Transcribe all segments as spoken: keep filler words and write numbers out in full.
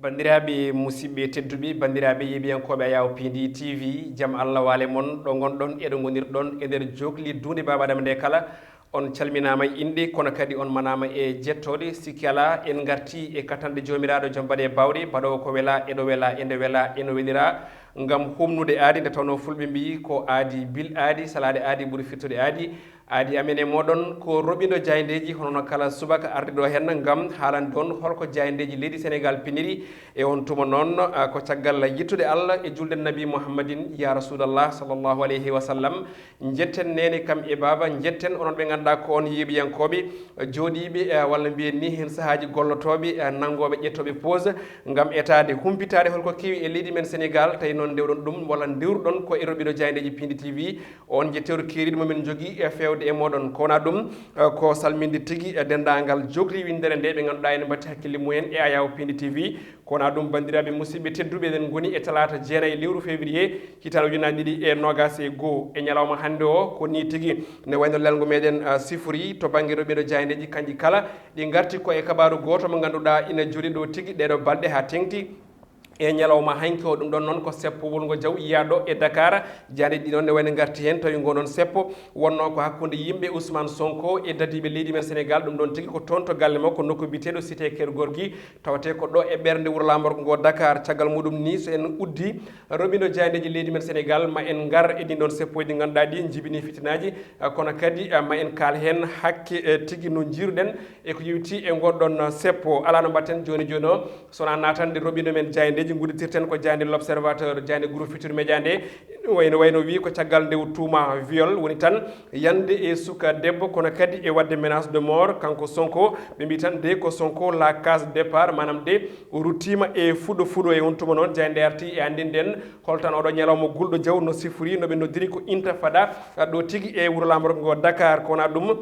Banndiraaɓe musidɓe tedduɓe, banndiraaɓe yeeɓiyankooɓe Ayaw Piindi T V, jam Allah waale mon, ɗo ngonɗon e ɗo ngonirɗon e nder jookli duunde Baaba Adama nde kala. On calminaama e innde, kono kadi on manaama e jettooɗe. Sikki alaa, en ngartii e kattanɗe Joomiraaɗo Jom Baɗe Baawɗe, baɗoowo ko welaa, e ɗo welaa, e nde welaa, e no welira, ngam humnude aadi, nde tawnoo Fulɓe mbii, ko aadi bil aadi, salaade aadi ɓuri fittude aadi. Aadi amen e mooɗon ko roɓindo jaayndeeji, hono no kala subaka arde ɗo heen ngam haalande on holko jaayndeeji leydi Senegaal piniri. E on tuma noon, ah, ko caggal yettude Allah e julde Nabi Muhammadin, ya Rasulallah, sallallahu alayhi wa sallam, njetten neene kam e baaba, njetten onon ɓe ngannduɗaa ko on yeeɓiyankooɓe, jooɗiiɓe, eh, walla mbiyen ni heen sahaaji gollotooɓe, eh, nanngooɓe ƴettooɓe pause ngam etaade, humpitaade holko kewi e leydi men Senegaal, tawi noon ndewɗon ɗum walla ndewruɗon ko e roɓindo jaayndeeji Piindi T V. On njetteeru keeriiɗo mo min njogii e feewde e mooɗon. Ko wonaa ɗum, eh, ko salminde tigi, eh, denndaangal jokri winndere nde ɓe ngannduɗaa ene mbatti hakkille mumen e Ayaw Piindi T V. Ko wonaa ɗum, banndiraaɓe musidɓe tedduɓe, eɗen ngoni e talaata jeenayi lewru février, hitaande ujunaaji ɗiɗi e noogaas e goo. E ñalawma hannde o, ko nii tigi ne wayno lelngo meɗen, eh, sifori to bannge roɓindo jaayndeeji kanji kala. Ɗi ngarti ko e kabaaru gooto mo ngannduɗaa ina jooɗi ɗo tigi ɗeeɗo balɗe haa teŋti. E ñalawma hanki o, ɗum ɗon noon ko seppo wulngo jaw yiyaaɗo e Dakar, jaayndeeji ɗi noon ne wayno ngarti heen, tawi ngo noon seppo wonnoo ko hakkunde yimɓe Ousmane Sonko e dadiiɓe leydi men Senegaal, ɗum ɗon tigi ko toon to galle makko, nokku biyeteeɗo Cité Keur Gorgui, tawetee ko ɗo e ɓernde wuro laamorgo ngo Dakar. Caggal muɗum ni, so en uddi roɓindo jaayndeeji leydi men Senegaal, ma en ngar e ɗin ɗon seppooji ɗi ngannduɗaa ɗi njibini fitinaaji, eh, kono kadi, eh, ma en kaal heen hakke, eh, tigi no njiiruɗen e ko yowiti e ngon ɗon seppo. Alaa no mbaɗten jooni jooni o, so wonaa naatande roɓindo men jaayndeeji, ngudditirten ko jaaynde L'Observateur, jaaynde Groupe Futurs Médias nde. Wayno, wayno wi ko caggal nde o tuuma viol woni tan yande e suka debbo, kono kadi e waɗde menace de mort kanko Sonko. Ɓe mbi tan de ko Sonko la case départ, maanaam de o ruttiima e fuɗo fuɗo. E on tuma noon, jaaynde arti e anndinden holtan oɗo ñalawma gulɗo jaw no sifori, no ɓe noddiri ko intifada ɗo tigi e wuro laamorgo ngo Dakar. Ko wonaa ɗum,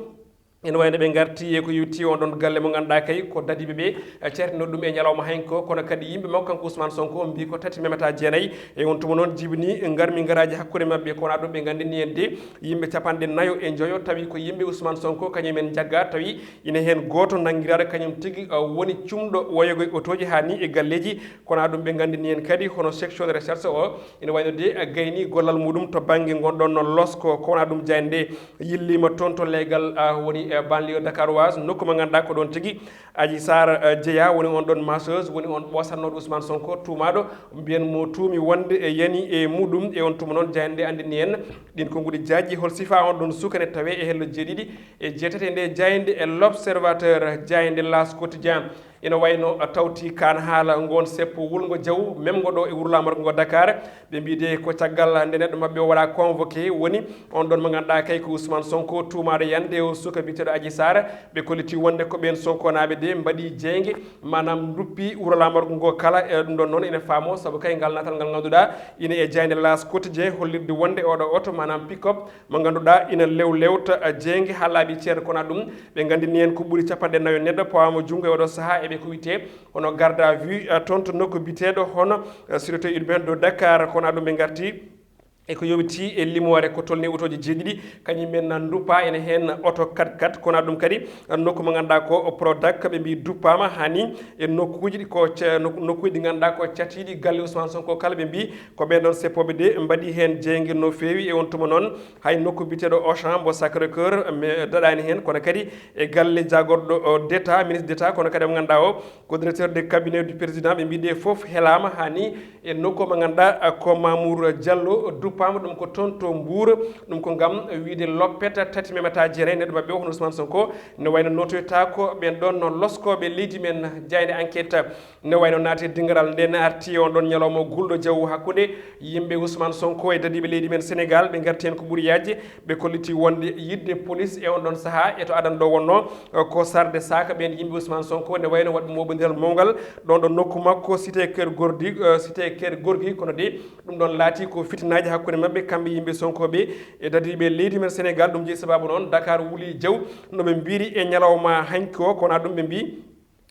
ene wayno ɓe ngarti e ko yowiti on ɗon galle mo ngannduɗaa kay ko dadiiɓe ɓe, eh, ceertino ɗum e ñalawma hanki o, kono kadi yimɓe makko kanko Ousmane Sonko mbi ko tati memata jeenayi. E on tuma noon jibini ngarmi ngaraaji hakkunde maɓɓe, ko wonaa ɗum ɓe nganndini en de yimɓe capanɗe nayo e njoyo tawi ko yimɓe Ousmane Sonko kañum en njagga, tawi ina heen gooto nanngiraaɗo kañum tigi, eh, woni cumɗo woyogol otooji haa ni e galleeji. Ko wonaa ɗum ɓe nganndini en kadi hono section de recherche o ina wayno de, eh, gayni gollal muɗum to bannge ngon ɗon no losko. Ko wonaa ɗum, jaaynde nde yilliima toon to leegal, ah, woni, eh, banlieue dakaroise, nokku mo ngannduɗaa ko ɗoon tigi Adji Sarr, eh, jeyaa, woni on ɗon masseuse, woni on ɓoosannooɗo Ousmane Sonko, tuumaaɗo, mbiyen mo tuumi wonde e yani e muɗum. E on tuma noon, jaaynde nde anndini en ɗin konnguɗi jaajɗi, hol sifaa on ɗon suka ne tawee e hello jeeɗiɗi e jeetati e nde jaaynde e L'Observateur, jaaynde L'As Quotidien. Ina wayno tawti kaan haala ngoon seppo wulngo jaw, memngo ɗo e wuro laamorgo ngo Dakar. Ɓe mbii de ko caggal nde neɗɗo maɓɓe o waɗa convoqué, woni on ɗon mo ngannduɗaa kay ko Ousmane Sonko, tuumaaɗo yande o suka biyeteeɗo Adji Sarr. Ɓe kolliti wonde ko ɓeen Sonkonaaɓe de mbaɗi jeynge, maanaam nduppi wuro laamorgo ngo kala. E ɗum ɗon noon ina faamo, sabu kay ngal natal ngal ngannduɗaa ina e jaaynde L'As Quotidien, hollirde wonde oɗo oto, maanaam pick-up, mo ngannduɗaa ina lew lewta, eh, jeynge haa laaɓi ceer. Ko wonaa ɗum, ɓe nganndini en ko ɓuri capanɗe nayo neɗɗo pawaama junngo e oɗo sahaa, eɓe ko wiyetee hono garde à vue, eh, toon to nokku biyeteeɗo hono, eh, sûreté urbaine de Dakar. Ko wonaa ɗum, ɓe ngarti e ko yowiti e limoore ko tolni otooji jeeɗiɗi, kañum en na nduppa, ene heen oto quatre-quatre. Ko wonaa ɗum kadi, eh, nokku mo ngannduɗaa ko Prodac, ɓe mbii duppaama haa ni e nokkuuji ɗi ko ca-, nok-, nokkuuji ɗi ngannduɗaa ko catiiɗi galle Ousmane Sonko kala, ɓe mbii ko ɓeen ɗoon seppooɓe de mbaɗi heen jeynge no feewi. E on tuma noon, hay nokku biyeteeɗo Auchan mbo Sacré-Cœur, mi daɗaani heen, kono kadi e galle jaagorɗo, o, d'État, ministre d'État, kono kadi mo ngannduɗaa o ko directeur de cabinet du président, ɓe mbii de fof helaama haa ni e nokku mo ngannduɗaa ko Mamour Diallo duppaama, ɗum ko toon to Mbour. Ɗum ko ngam wiyde loppet tati memata jeenayi neɗɗo maɓɓe o hono Ousmane Sonko. Ne wayno nootoytaako ɓeen ɗoon no loskooɓe leydi men, jaaynde Enquête. Ne wayno naati dingiral nden arti on ɗon ñalawma gulɗo jaw hakkunde yimɓe Ousmane Sonko e dadiiɓe leydi men Sénégal, ɓe ngarti heen ko ɓuri yaajde. Ɓe kolliti wonde yiɗde police e on ɗon sahaa e to adan ɗo wonno, eh, ko sarde saaka ɓeen yimɓe Ousmane Sonko, ne wayno waɗɓe moɓondiral mawngal ɗon ɗo nokku makko Cité Keur Gordi, eh, Cité Keur Gorgui, kono de ɗum ɗon laati ko fitinaaji hakkunde maɓɓe kamɓe yimɓe Sonko ɓe e dadiiɓe leydi men Sénégal. Ɗum jeyi sababu noon Dakar wuli jaw no ɓe mbiiri e ñalawma hanki o, kono ɗum ɓe mbii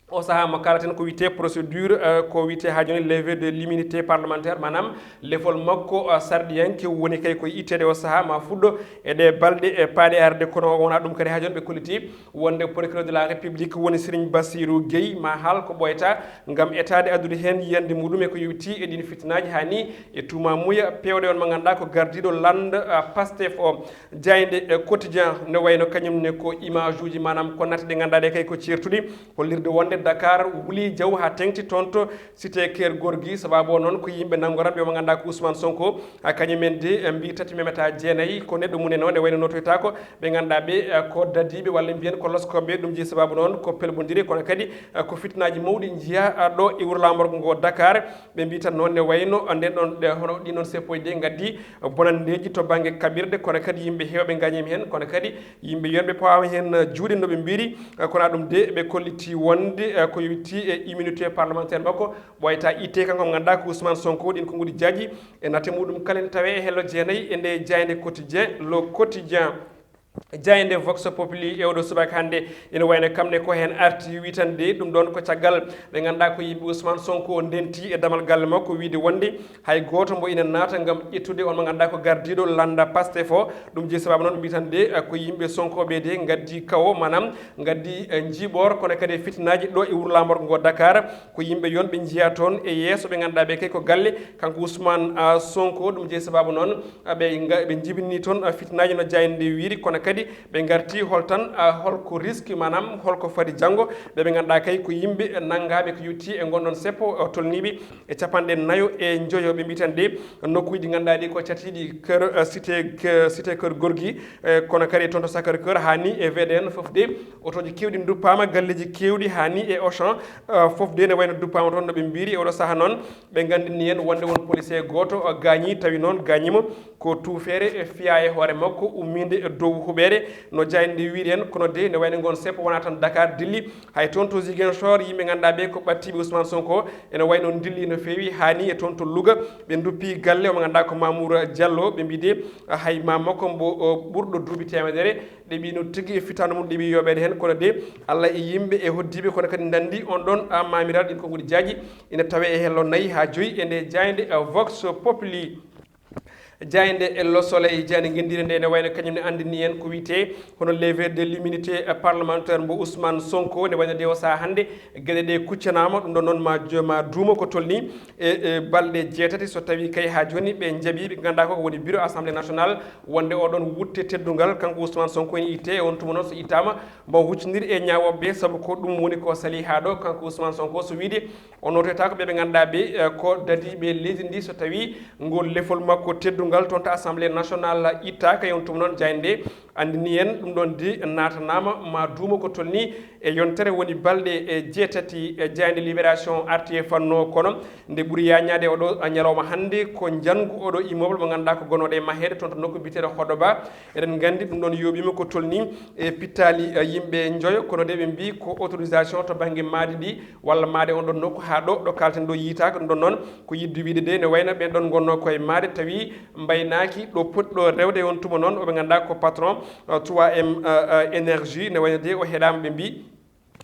O sahaa mo kalaten ko wiyetee procédure, eh, ko wiyetee haa jooni levée de l'immunité parlementaire, maanaam lefol makko, eh, sarɗiyanke woni kay ko itteede o sahaa, ma fuɗɗo e ɗee balɗe, eh, paaɗe arde. Kono o wonaa ɗum kadi haa jooni ɓe kolliti wonde procureur de la République woni Serigne Bassirou Gueye ma haal ko ɓooyata ngam etaade addude heen yiyannde muɗum e ko yowiti e ɗiin fitinaaji haa ni e tuumaamuya peewɗe on mo ngannduɗaa ko gardiiɗo lannda, eh, Pastef o. Jaaynde, eh, Quotidien ne wayno kañum ne ko image uji, maanaam ko natti ɗe ngannduɗaa ɗe kay ko ceertuɗi, hollirde wonde Dakar wuli jaw haa teŋti toon to cité Keur Gorgui. Sababu o noon ko yimɓe nanngoranɓe mo ngannduɗaa ko Ousmane Sonko, a kañum en de, eh, mbi tati memata jeenayi ko neɗɗo mum en o, nde wayno notoytaako ɓe ngannduɗaa ɓe, eh, ko dadiiɓe walla mbiyen ko loskooɓe. Ɗum jeyi sababu noon ko pelbondire, kono kadi, eh, ko fitinaaji mawɗi njiya, eh, ɗo e wuro laamorgo ngo Dakar. Ɓe mbi tan noon ne wayno nden ɗon, ɗe, hono ɗin ɗon seppoyde ngaddi bonanndeeji to bannge kaɓirɗe, kono kadi yimɓe heewɓe ngañiima heen, kono kadi yimɓe yonɓe pawaama heen juuɗe no ɓe mbiri. Kono ɗum de ɓe kolliti wonde, eh, ko yowiti e immunité parlementaire makko, ɓooyata itte kanko mo ngannduɗaa ko Ousmane Sonko. Ɗin ko nguɗi jaaji e nate muɗum kala ene tawe e hello jeenayi e nde jaaynde Quotidien, Le Quotidien. Jaaynde Vox Populi e oɗo subaka hannde ina wayno kam ne ko heen arti witande ɗum ɗoon ko caggal ɓe ngannduɗaa ko yimɓe Ousmane Sonko ndenti e damal galle makko wiide wonde hay gooto mbo ina naata ngam ƴettude on mo ngannduɗaa ko gardiiɗo lannda Pastef o. Ɗum jeyi sababu noon mbitande, eh, ko yimɓe Sonko ɓe de ngaddi kawo, maanaam ngaddi, eh, njiiɓoor, kono kadi e fitinaaji ɗo e wuro laamorgo ngo Dakar. Ko yimɓe yonɓe njiya toon e yeeso ɓe ngannduɗaa ɓe kay ko galle kanko Ousmane, ah, Sonko. Ɗum jeyi sababu noon, ah, ɓe nga-, ɓe njibini toon, ah, fitinaaji no jaaynde nde wiiri, kono kadi ɓe ngarti hol tan, ah, holko risque, maanaam holko fadi janngo ɓe ɓe ngannduɗaa kay ko yimɓe nanngaaɓe ko yowiti e ngon ɗon seppo, ah, tolniiɓe e capanɗe nayo e njoyo. Ɓe mbi tan de nokkuuji ɗi ngannduɗaa ɗi ko catiiɗi Keur, ah, cité, Keur, cité Keur Gorgui, eh, kono kadi toon to Sacré Cœur haa ni e V D N fof de otooji keewɗi nduppaama, galleeji keewɗi haa ni e Auchan, ah, fof de ne wayno duppaama toon no ɓe mbiri e oɗo sahaa noon. Ɓe nganndini en wonde won policier gooto, ah, gaañi, tawi noon gaañiima ko tuufeere e fiyaa e hoore makko ummiinde e dow huɓeere no jaaynde nde wiiri en. Kono de ne wayno ngon seppo wonaa tan Dakar dilli, hay toon to Ziguinchor yimɓe ngannduɗaa ɓe ko ɓattiiɓe Ousmane Sonko ene wayno dilli no feewi haa ni e toon to Louga. Ɓe nduppi galle o mo ngannduɗaa ko Mamour Diallo, ɓe mbi de hay maam makko mbo, o, ɓurɗo duuɓi teemedere ɗeɓi no tigi e fitaandu mum ɗeɓi yooɓeede heen, kono de Allah e yimɓe e hoddiiɓe kono kadi ndanndi on ɗon, ah, maamiraɗo. Ɗin ko nguɗi jaaji ina tawe e hello nayi haa joyi e nde jaaynde, ah, Vox Populi. Jaaynde e Le Soleil, jaaynde ngenndiire nde ene wayno kañum ne anndini en ko wiyetee hono levée de l'immunité, eh, parlementaire mbo Ousmane Sonko. Nde wayno de o sahaa hannde geɗe ɗe kuccanaama, ɗum ɗon noon ma jo-, ma duuma ko tolni e, e balɗe jeetati so tawi kay haa jooni ɓe njaɓi ɓe ngannduɗaa ko woni bureau Assemblée nationale wonde oɗon wutte teddungal kanko Ousmane Sonko ene itte. E on tuma noon so ittaama mbo huccondiri e ñaawooɓe ɓe, sabu ko ɗum woni ko sali haa ɗo kanko Ousmane Sonko so wiide o notoytaako ɓe ɓe ngannduɗaa ɓe, eh, ko dadiiɓe leydi ndi so tawi ngol lefol makko teddungal toon to Assemblée nationale ittaaka. E on tuma noon jaaynde nde anndini en ɗum ɗon de naatanaama ma duuma ko tolni e yontere woni balɗe, e, jeetati. E, jaaynde Libération arti e fannu o, kono nde ɓuri yaañaade oɗo ñalawma hannde ko njanngu oɗo immeuble mo ngannduɗaa ko gonooɗo e maheede toon to nokku biyeteeɗo Hodoba. Eɗen nganndi ɗum ɗon yooɓiima ko tolni e pittaali, eh, yimɓe njoyo, kono de ɓe mbii ko autorisation to bannge maadi ndi walla maade on ɗon nokku haa ɗo, ɗo kaalten ɗo yiytaaka. Ɗum ɗon noon ko yiɗde wiide de ne wayno ɓeen ɗon ngonnoo koye maade tawi mbaynaaki ɗo potɗo rewde. On tuma noon oɓe ngannduɗaa ko patron, eh, trois M, eh, eh, énergie ne wayno de o heɗaama ɓe mbii.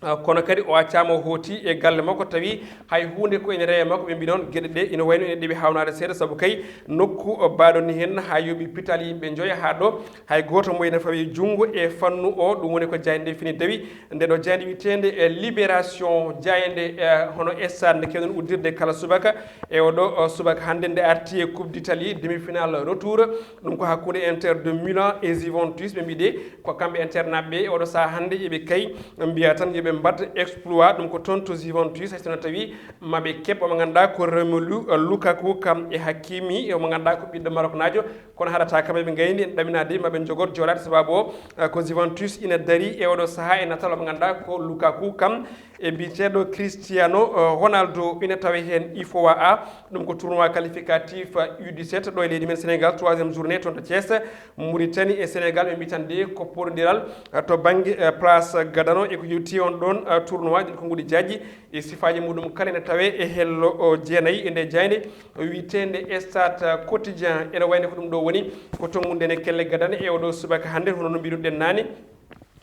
Ah, kono kadi o accaama o hooti e galle makko, tawi hay huunde ko ene rewe makko. Ɓe mbi noon geɗe ɗe ina wayno ene ɗeɓi hawnaade seeɗa, sabu kay nokku, o, baaɗo ni heen haa yooɓi pital yimɓe njoya haa ɗo, hay gooto mo ene fawi junngo e fannu o. Ɗum woni ko jaaynde nde fini dawi, nde ɗo jaaynde wiyeteende e Libération, jaaynde, eh, hono stade nde keewɗen uddirde kala subaka. E oɗo, o, subaka hannde nde arti e Coupe d'Italie, demi-finale retour. Ɗum ko hakkunde Inter de Milan e Juventus. Ɓe mbii de ko kamɓe Inter naɓɓe e oɗo sahaa hannde, eɓe kay mbiya tan yoɓe mbaɗ exploit. Ɗum ko toon to Juventus, hay sinno tawi maɓe keɓ omo ngannduɗaa ko Romelu Lukaku kam e Hakimi, e omo ngannduɗaa ko ɓiɗɗo Maroknaajo. Kono haɗata kam eɓe ngayni en ɗaminaade maɓe njogot jooɗaade, sababu o, eh, ko Juventus ina dari e oɗo sahaa e natal omo ngannduɗaa ko Lukaku kam e biyeteeɗo Cristiano, eh, Ronaldo ina tawe heen. Ifowa A, ɗum ko tournoi qualificatif, eh, U dix-sept ɗo e leydi men Sénégal, troisième journée toon to Thiès. Mauritanie e Sénégal ɓe mbi tan de ko porondiral, eh, to bannge, eh, place gadano e ko yowti on ɗon, eh, tournoi. Ɗin ko nguɗi jaaji e sifaaji muɗum kala ene tawe e hello o jeenayi e nde jaaynde wiyeteende Stade Quotidien. Ene wayno ko ɗum ɗo woni ko tonngude ene kelle gadane e oɗo subaka hannde, hono no mbiɗuɗen naane.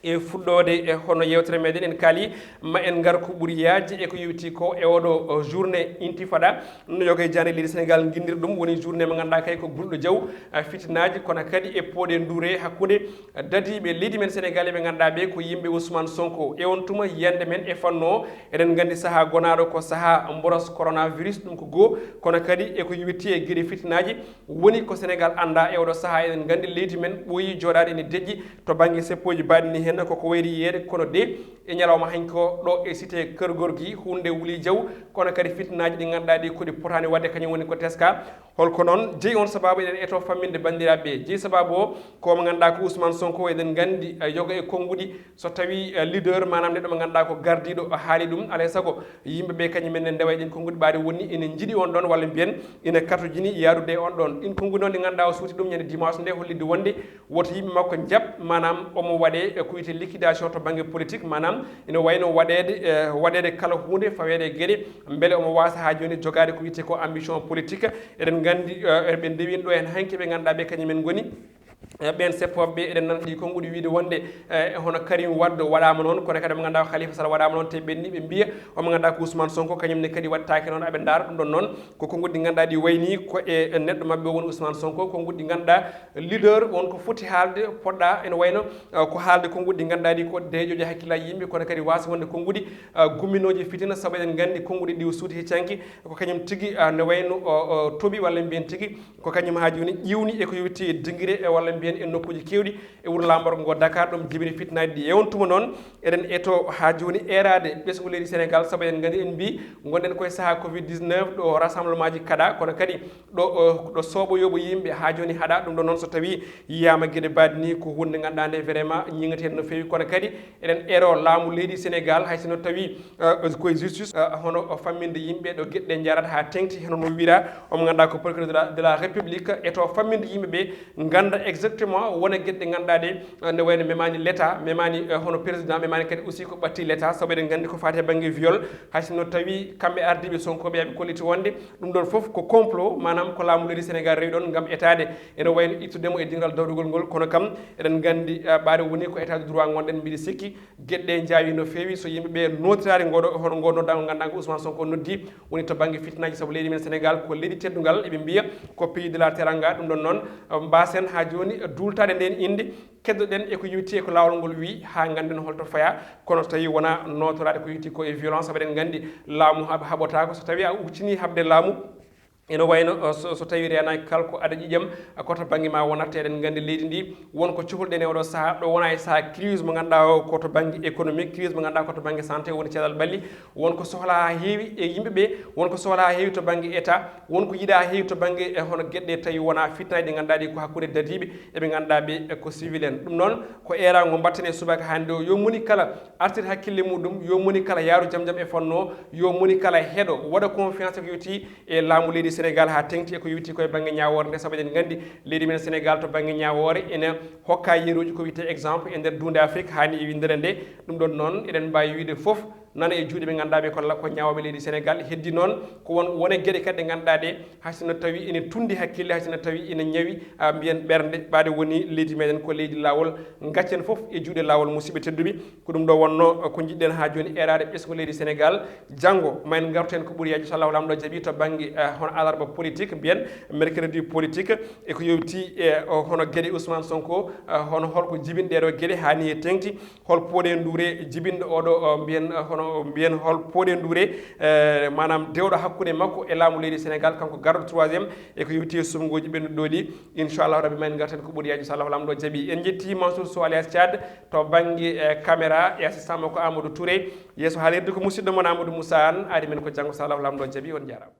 E fuɗɗoode e hono yewtere meɗen, en kaali ma en ngar ko ɓuri yaajde e ko yowiti ko e oɗo, o, journée intifada. No yoga e jande leydi Sénégal ngindir ɗum, woni journée mo ngannduɗaa kay ko gulɗo jaw, a, fitinaaji, kono kadi e pooɗe nduure hakkunde dadiiɓe leydi men Sénégal e ɓe ngannduɗaa ɓe ko yimɓe Ousmane Sonko. E on tuma yiyannde men e fannu o, eɗen nganndi sahaa gonaaɗo ko sahaa mboros coronavirus, ɗum ko goo, kono kadi e ko yowiti e geɗe fitinaaji woni ko Sénégal anndaa e oɗo sahaa. Eɗen nganndi leydi men ɓooyi jooɗaade ene deƴƴi to bannge seppooji baaɗi ni, heen koko wayri yiyeede, kono de e ñalawma hanki o ɗo e cité Kër Gorgui, huunde wuli jaw, kono kadi fitinaaji ɗi ngannduɗaa ɗi ko ɗi potaani waɗde, kañum woni ko teska. Holko noon jeyi on sababu? Eɗen eto famminde banndiraaɓe ɓe. Jeyi sababu o ko mo ngannduɗaa ko Ousmane Sonko, eɗen nganndi, eh, yoga e konnguɗi, so tawi, eh, leader, maanaam neɗɗo mo ngannduɗaa ko gardiiɗo, o haali ɗum, alay sago yimɓe ɓe kañum en ne ndewa e ɗin konnguɗi, ɓaade woni ene njiɗi on ɗon walla mbiyen ene katojini yaadude e on ɗon. Ɗin konnguɗi noon ɗi ngannduɗaa o suuti ɗum ñande dimanche nde, hollitde wonde woto yimɓe makko njaɓ, maanaam omo waɗe, eh, ko wiyetee liquidation to bannge politique, maanaam ene wayno waɗeede, eh, waɗeede kala huunde faweede e geɗe, mbele omo waasa haa jooni jogaade ko wiyetee ko ambition politique. Eɗen nganndi, eh, ɓe ndewino ɗo heen hanki ɓe ngannduɗaa ɓe kañum en ngoni, eh, ɓeen seppooɓe ɓe. Eɗen nana ɗi konnguɗi wiyde wonde, eh, hono Karim Wade waɗaama noon, kono kadi mo ngannduɗaa ko Khalifa Sall waɗaama noon, te ɓenni ɓe mbiya omo ngannduɗaa ko Ousmane Sonko, kañum ne kadi waɗtaake noon. Aɓe ndaara ɗum ɗon noon, ko konnguɗi ɗi ngannduɗaa ɗi wayni ko e neɗɗo maɓɓe o woni Ousmane Sonko, konnguɗi ɗi ngannduɗaa leader won ko foti haalde, poɗɗa ene wayno, eh, ko haalde konnguɗi ɗi ngannduɗaa ɗi ko deeƴooji hakkillaaji yimɓe, kono kadi waasa wonde konnguɗi, eh, gumminooji fitina, sabu eɗen nganndi konnguɗi ɗi o suuti hecci hanki ko kañum tigi, eh, ne wayno o, o toɓi walla mbiyen tigi ko kañum haa jooni ƴiwni e ko yowiti e dingire e walla mbiyen e nokkuuji keewɗi e wuro laamorgo ngo Dakar, ɗum jibini fitinaaji ɗi. E on tuma noon, eɗen eto haa jooni eeraade ɓesngu leydi Sénégal, sabu eɗen nganndi en mbii ngonɗen koye sahaa covid dix-neuf ɗo rassemblement ji kaɗa, kono kadi ɗo, o, ɗo sooɓo yooɓo yimɓe haa jooni haɗa. Ɗum ɗon noon so tawi yiyaama geɗe baaɗe ni ko huunde ngannduɗaa nde vraiment ñiŋateede no feewi, kono kadi eɗen eero laamu leydi Sénégal, hay sinno tawi, eh, koye justice, eh, hono famminde yimɓe ɗo geɗe ɗe njaarata haa teŋti, hono no wiira omo ngannduɗaa ko procureur de la, de la République, eto famminde yimɓe ɓe ngannda exactement wona geɗe ɗe ngannduɗaa ɗe, eh, nde wayno memaani l'État, memaani, eh, hono président, memaani kadi aussi ko ɓatti l'État, sabu eɗen nganndi ko faati e bannge viol, hay sinno tawi kamɓe ardiiɓe Sonko ɓe aɓe kolliti wonde ɗum ɗon fof ko complot, maanaam ko laamu leydi Sénégal rewi ɗon ngam etaade, ene wayno ittude mo e dingiral dawrugol ngol, kono kam eɗen nganndi, eh, ɓaade woni ko état de droit ngonɗen, mbiɗa sikki geɗe ɗe njaawi no feewi so yimɓe ɓe nootiraade ngoɗo, hono ngo noddaango ngannduɗaa ko Ousmane Sonko noddi, woni to bannge fitinaaji, sabu leydi men Sénégal ko leydi teddungal, eɓe mbiya ko pays de la teranga. Ɗum ɗon noon, eh, mbaasen haa jooni duultaade ndeen innde, keddoɗen e ko yowiti e ko laawol ngol wii, haa ngannden holto fayaa, kono so tawi wonaa nootoraade ko yowiti ko e violence, sabu eɗen nganndi laamu haɓ-, haɓotaako. So tawi a huccini haɓde laamu, ene wayno, uh, so, so tawi reenaaki kala ko ada ƴiƴam, uh, ko to bannge ma wonata. Eɗen nganndi leydi ndi won ko cuholɗen e oɗo sahaa, ɗo wona e sahaa crise mo ngannduɗaa o ko to bannge économique, crise mo ngannduɗaa ko to bannge santé, woni cellal ɓalli, won ko sohlaa haa heewi e yimɓe ɓe, won ko sohlaa haa heewi to bannge état, won ko yiɗaa haa heewi to bannge, eh, hono geɗe ɗe tawi wonaa fitinaaji ɗi ngannduɗaa ɗi ko hakkunde dadiiɓe e ɓe ngannduɗaa ɓe, eh, ko civil en. Ɗum noon ko eeraango mbaɗten e subaka hannde o, yo moni kala artir hakkille muɗum, yo moni kala yaaru jam jam e fannu o, yo moni kala heɗo waɗa confiance e ko yowiti e laamu leydi Sénégal haa teŋti e ko yowiti ko e bannge ñaawoore nde, sabu eɗen nganndi leydi men Sénégal to bannge ñaawoore ene hokka yeruuji ko wiyetee exemple e nder duunde Afrique, haa ni e winndere nde. Ɗum ɗon noon eɗen mbaawi wiyde fof nana e juuɗe ɓe ngannduɗaa ɓe ko la-, ko ñaawooɓe leydi Sénégal. Heddi noon ko won, won e geɗe kadi ɗe ngannduɗaa ɗe hay sinno tawi ene tunndi hakkille, hay sinno tawi ene ñawi, a, mbiyen ɓernde, ɓaade woni leydi meɗen ko leydi laawol. Gaccen fof e juuɗe laawol, musidɓe tedduɓe. Ko ɗum ɗo wonno, eh, ko njiɗɗen haa jooni eeraade ɓesngu leydi Sénégal. Janngo ma en ngartu heen ko ɓuri yaajde so Allahu Laamɗo jaɓi to bannge, eh, hono alarba politique, mbiyen mercredi politique, e ko yowiti e, o, hono geɗe Ousmane Sonko, eh, hono holko jibini ɗee ɗoo geɗe haa ni e teŋti, hol pooɗe nduure jibinɗo oɗo, o, mbiyen, eh, hono mbiyen hol pooɗe nduure, eh, maanaam dewɗo hakkunde makko e laamu leydi Sénégal, kanko garɗo troisième, e ko yowiti e suɓngooji ɓennuɗo ɗi. Inchallahu rabbi ma en ngarten ko ɓuri yaajde so Allahu Laamɗo jaɓi. En njetti Mansour Sow alias Thiad to bannge, eh, caméra, e assistant makko Amadou Touré. Yeeso haalirde ko musidɗo mon Amadou Moussa Anne, ari men ko janngo so Allahu Laamɗo jaɓi. On njaaraama.